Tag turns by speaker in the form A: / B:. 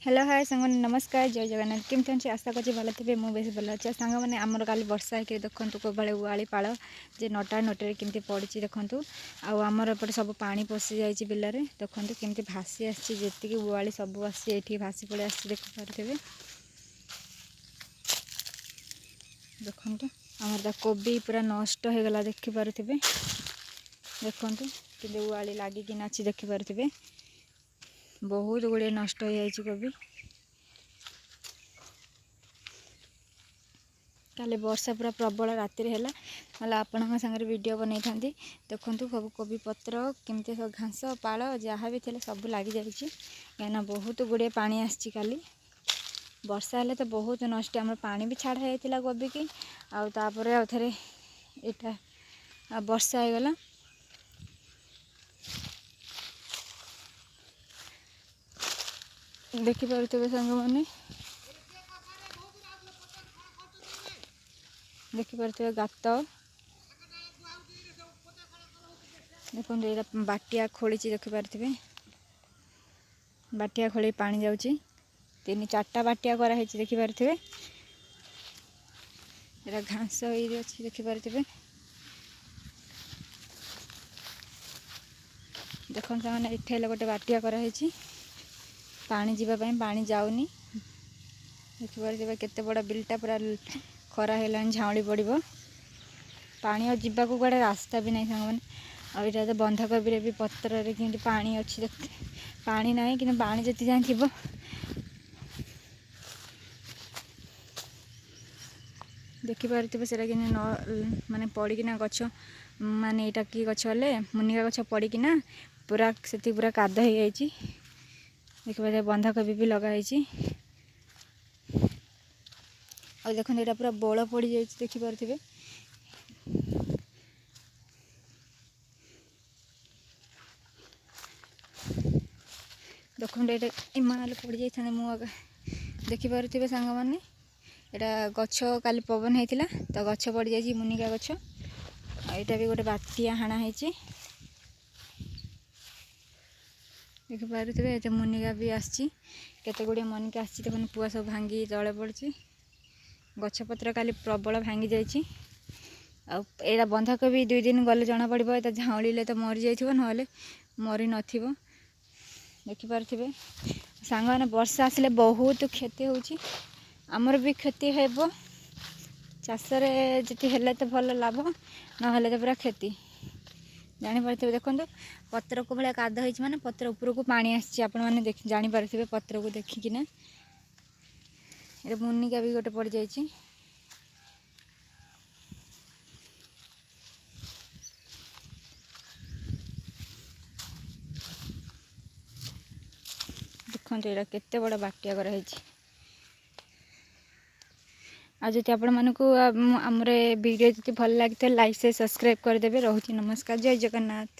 A: Hello hi ସାଙ୍ଗମାନେ, ନମସ୍କାର, ଜୟ ଜଗନ୍ନାଥ। କେମିତି ଅଛି? ଆଶା କରୁଛି ଭଲ ଥିବେ। ମୁଁ ବେଶ ଭଲ ଅଛି। ଆଉ ସାଙ୍ଗମାନେ, ଆମର କାଲି ବର୍ଷା ହେଇକି ଦେଖନ୍ତୁ କୋଉଭଳି ଉଆଳି ପାଳ ଯେ ନଟା ନଟିରେ କେମିତି ପଡ଼ିଛି ଦେଖନ୍ତୁ। ଆଉ ଆମର ଏପଟେ ସବୁ ପାଣି ପଶି ଯାଇଛି ବିଲରେ। ଦେଖନ୍ତୁ କେମିତି ଭାସି ଆସିଛି, ଯେତିକି ଉଆଳି ସବୁ ଆସିଛି ଏଇଠି ଭାସି ପଳେଇ ଆସିଛି, ଦେଖିପାରୁଥିବେ। ଦେଖନ୍ତୁ, ଆମର ତା କୋବି ପୁରା ନଷ୍ଟ ହେଇଗଲା, ଦେଖିପାରୁଥିବେ। ଦେଖନ୍ତୁ କେମିତି ଉଆଳି ଲାଗିକିନା ଅଛି, ଦେଖିପାରୁଥିବେ। ବହୁତ ଗୁଡ଼ିଏ ନଷ୍ଟ ହେଇଯାଇଛି କୋବି। କାଲି ବର୍ଷା ପୁରା ପ୍ରବଳ ରାତିରେ ହେଲା, ନହେଲେ ଆପଣଙ୍କ ସାଙ୍ଗରେ ଭିଡ଼ିଓ ବନେଇଥାନ୍ତି। ଦେଖନ୍ତୁ ସବୁ କୋବି ପତ୍ର କେମିତି ସବୁ ଘାସ ପାଳ ଯାହା ବି ଥିଲା ସବୁ ଲାଗିଯାଇଛି, କାହିଁକିନା ବହୁତ ଗୁଡ଼ିଏ ପାଣି ଆସିଛି କାଲି। ବର୍ଷା ହେଲେ ତ ବହୁତ ନଷ୍ଟ। ଆମର ପାଣି ବି ଛାଡ଼ ହେଇଯାଇଥିଲା କୋବିକି, ଆଉ ତାପରେ ଆଉ ଥରେ ଏଇଟା ବର୍ଷା ହେଇଗଲା। ଦେଖିପାରୁଥିବେ ସାଙ୍ଗମାନେ, ଦେଖିପାରୁଥିବେ ଗାତ। ଦେଖନ୍ତୁ, ଏଇଟା ବାଟିଆ ଖୋଳିଛି, ଦେଖିପାରୁଥିବେ। ବାଟିଆ ଖୋଳି ପାଣି ଯାଉଛି, ତିନି ଚାରିଟା ବାଟିଆ କରାହେଇଛି, ଦେଖିପାରୁଥିବେ। ଏଇଟା ଘାସ ହେଇକି ଅଛି, ଦେଖିପାରୁଥିବେ। ଦେଖନ୍ତୁ ସେମାନେ, ଏଠି ହେଲେ ଗୋଟେ ବାଟିଆ କରାହେଇଛି ପାଣି ଯିବା ପାଇଁ, ପାଣି ଯାଉନି। ଦେଖିପାରୁଥିବେ କେତେ ବଡ଼ ବିଲଟା, ପୁରା ଖରା ହେଲାଣି, ଝାଉଁଳି ପଡ଼ିବ ପାଣି। ଆଉ ଯିବାକୁ କୁଆଡ଼େ ରାସ୍ତା ବି ନାହିଁ ସାଙ୍ଗମାନେ। ଆଉ ଏଇଟା ତ ବନ୍ଧାକୋବିରେ ବି ପତ୍ରରେ କେମିତି ପାଣି ଅଛି। ପାଣି ନାହିଁ, କିନ୍ତୁ ପାଣି ଯେତେ ଯାଏଁ ଥିବ ଦେଖିପାରୁଥିବେ। ସେଇଟା କିନ୍ତୁ ନ ମାନେ ପଡ଼ିକିନା ଗଛ, ମାନେ ଏଇଟା କି ଗଛ ହେଲେ ମୁନିଗା ଗଛ ପଡ଼ିକିନା ପୁରା ସେଠି ପୁରା କାଦ ହେଇଯାଇଛି, ଦେଖିପାରୁଥିବେ। ବନ୍ଧାକୋବି ବି ଲଗା ହେଇଛି। ଆଉ ଦେଖନ୍ତୁ, ଏଇଟା ପୁରା ବୋଳ ପଡ଼ିଯାଇଛି, ଦେଖିପାରୁଥିବେ। ଦେଖନ୍ତୁ, ଏଇଟା ଇମାଲ ପଡ଼ିଯାଇଥାନ୍ତେ ମୁଁ ଆଗ। ଦେଖିପାରୁଥିବେ ସାଙ୍ଗମାନେ, ଏଇଟା ଗଛ କାଲି ପବନ ହେଇଥିଲା ତ ଗଛ ପଡ଼ିଯାଇଛି, ମୁନିଗା ଗଛ। ଆଉ ଏଇଟା ବି ଗୋଟେ ବାତିଆ ହାଣା ହେଇଛି, ଦେଖିପାରୁଥିବେ। ଏତେ ମୁନିଗା ବି ଆସିଛି, କେତେ ଗୁଡ଼ିଏ ମୁନିଗା ଆସିଛି। ଦେଖନ୍ତୁ, ପୁଆ ସବୁ ଭାଙ୍ଗି ତଳେ ପଡ଼ିଛି। ଗଛପତ୍ର କାଲି ପ୍ରବଳ ଭାଙ୍ଗି ଯାଇଛି। ଆଉ ଏଇଟା ବନ୍ଧାକୋବି 2 ଦିନ ଗଲେ ଜଣାପଡ଼ିବ। ଏଇଟା ଝାଉଁଳିଲେ ତ ମରିଯାଇଥିବ, ନହେଲେ ମରି ନଥିବ, ଦେଖିପାରୁଥିବେ ସାଙ୍ଗମାନେ। ବର୍ଷା ଆସିଲେ ବହୁତ କ୍ଷତି ହେଉଛି, ଆମର ବି କ୍ଷତି ହେବ ଚାଷରେ। ଯଦି ହେଲେ ତ ଭଲ ଲାଭ, ନହେଲେ ତ ପୁରା କ୍ଷତି, ଜାଣିପାରୁଥିବେ। ଦେଖନ୍ତୁ ପତ୍ରକୁ ଭଳିଆ କାଦ ହେଇଛି, ମାନେ ପତ୍ର ଉପରକୁ ପାଣି ଆସିଛି। ଆପଣମାନେ ଦେଖି ଜାଣିପାରୁଥିବେ ପତ୍ରକୁ ଦେଖିକିନା। ଏଇଟା ମୁନିକା ବି ଗୋଟେ ପଡ଼ିଯାଇଛି। ଦେଖନ୍ତୁ, ଏଇଟା କେତେ ବଡ଼ ବାଟିଆ କରାହେଇଛି। ଆଉ ଯଦି ଆପଣମାନଙ୍କୁ ଆମର ଏ ଭିଡ଼ିଓ ଯଦି ଭଲ ଲାଗିଥାଏ, ଲାଇକ୍, ସେୟାର, ସବସ୍କ୍ରାଇବ୍ କରିଦେବେ। ରହୁଛି, ନମସ୍କାର, ଜୟ ଜଗନ୍ନାଥ।